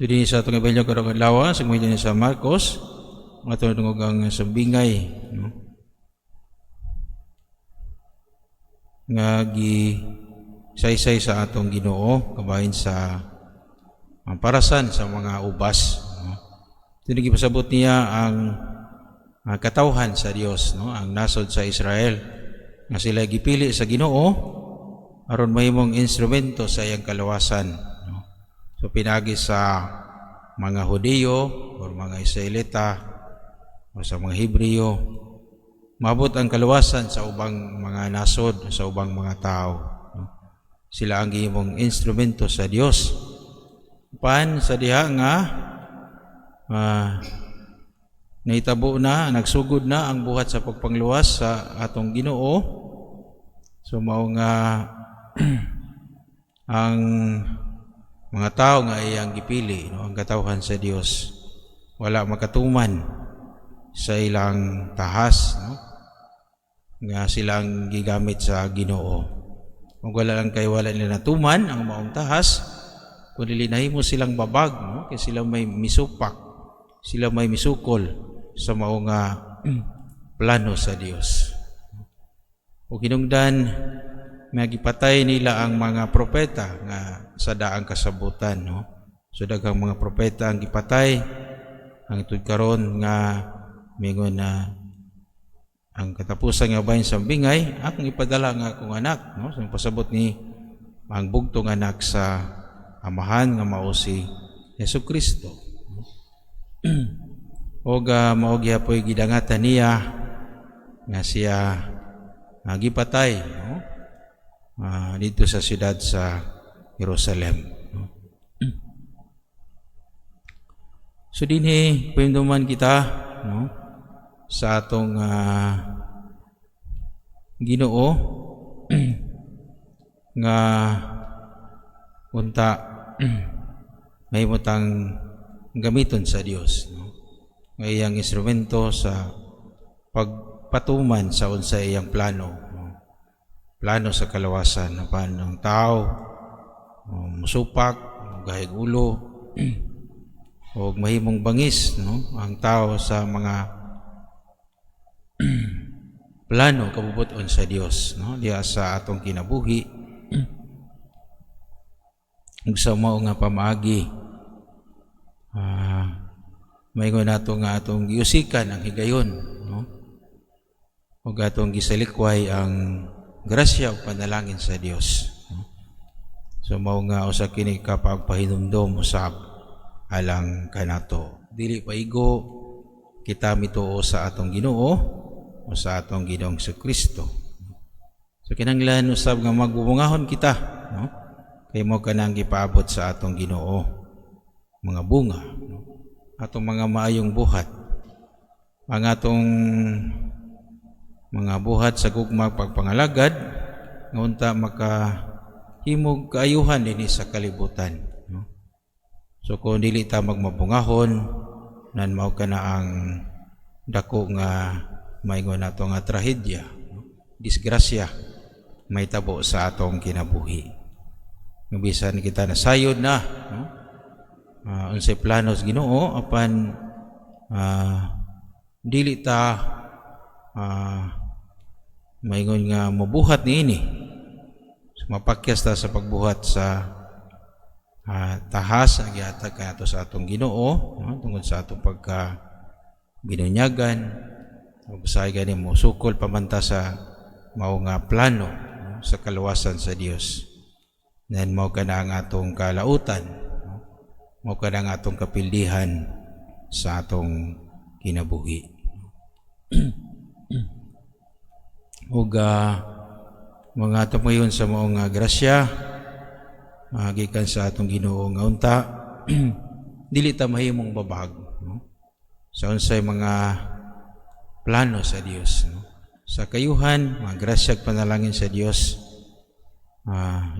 Dinhi sa atong ebanghelyo karong adlaw sa ni sa Marcos, ato dungog ang sambingay, no, nga gi saysay sa atong Ginoo kabahin sa ang parasan sa mga ubas, no. Ito gipasabot niya ang katawhan sa Dios, no, ang nasod sa Israel nga sila gipili sa Ginoo aron mahimong instrumento sa iyang kalawasan, no. So pinagi sa mga Hudiyo or mga Israelita o sa mga Hebreo, maabot ang kaluwasan sa ubang mga nasod, sa ubang mga tao, no. Sila ang gihimong instrumento sa Dios. Pan sa diha nga nahitabo na, nagsugod na ang buhat sa pagpangluwas sa atong Ginoo. So mao nga ang mga tao nga iyang gipili, no, ang katawhan sa Dios, wala makatuman sa ilang tahas, no, nga silang gigamit sa Ginoo. Kung wala lang kay wala nila natuman ang maong tahas, kung dili nahimo silang babag, no, kay sila may misupak, sila may misukol sa mao nga plano sa Dios. O hinungdan nga gipatay nila ang mga propeta nga sa daang kasabutan, no. So daghang mga propeta ang gipatay hangtod karon nga mingon na ang katapusan nga bahin sa bingay, akong ipadala nga akong anak, no. So pasabot ni ang bugtong anak sa amahan nga mao si Hesus Kristo. Og mao gihapoy gidangatan niya nga siya gipatay, no, dito sa siyudad sa Jerusalem, no. So dinhi pahinumduman kita, no, sa atong Ginoo nga unta mahimo tang gamiton sa Dios, no, nga iyang instrumento sa pagpatuman sa unsa iyang plano, no, plano sa kalawasan apan ang tao musupak, gahig ulo o mahimong bangis, no, ang tao sa mga plano kabubut-on sa Dios, no, diha sa atong kinabuhi. Ug sa mao nga pamaagi, maingon nato nga atong giusikan ang higayon, no, ug atong gisalikway ang grasya ug panalangin sa Dios, no? So mao nga usa kini ka pagpahinumdom usab alang kanato. Dili paigo kita mituo sa atong Ginoo o sa atong Ginoong Kristo. So kinahanglan usab nga magbubungahon kita, no, kay mao kanang gipaabot sa atong Ginoo, mga bunga, no, atong mga maayong buhat, ang atong mga buhat sa gugma, pagpangalagad nga unta maka himog kaayuhan dinhi sa kalibutan, no. So kung dili ta magmabungahon nan, mao kana ang dako nga maingon nato nga trahedya, no, disgrasya mahitabo sa atong kinabuhi. Nga bisan kita nasayod na, no, unsay plano sa Ginoo, apan dili ta maingon nga mabuhat niini. So, mapakyas ta sa pagbuhat sa tahas ang gihatag kanato sa atong Ginoo, no, tungod sa atong pagka binunyagan o basahay gani mo sukol pamanta sa mao nga plano, no, sa kaluwasan sa Dios. Then mao kana ang atong kalautan, no? Mao kana ang atong kapildihan sa atong kinabuhi. Ug mga atong ngayon sa maong grasya gikan sa atong Ginoo nga unta dili ta mahimong babag, no, sa unsay mga plano sa Dios, no, sa kayuhan, mga grasya ug panalangin sa Dios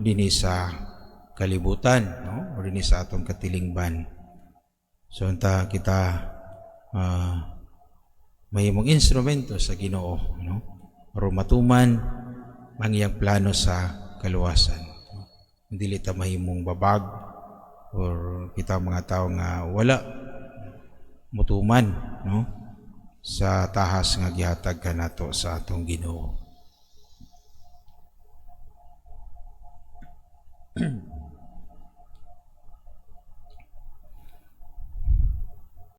dinhi sa kalibutan, no, o dinhi sa atong katilingban. So unta kita mahimong instrumento sa Ginoo, no, aron matuman ang iyang plano sa kaluwasan. Dili ta mahimong babag. Or kita mga tao nga wala mutuman, no, sa tahas nga gihatag kanato sa atong Ginoo.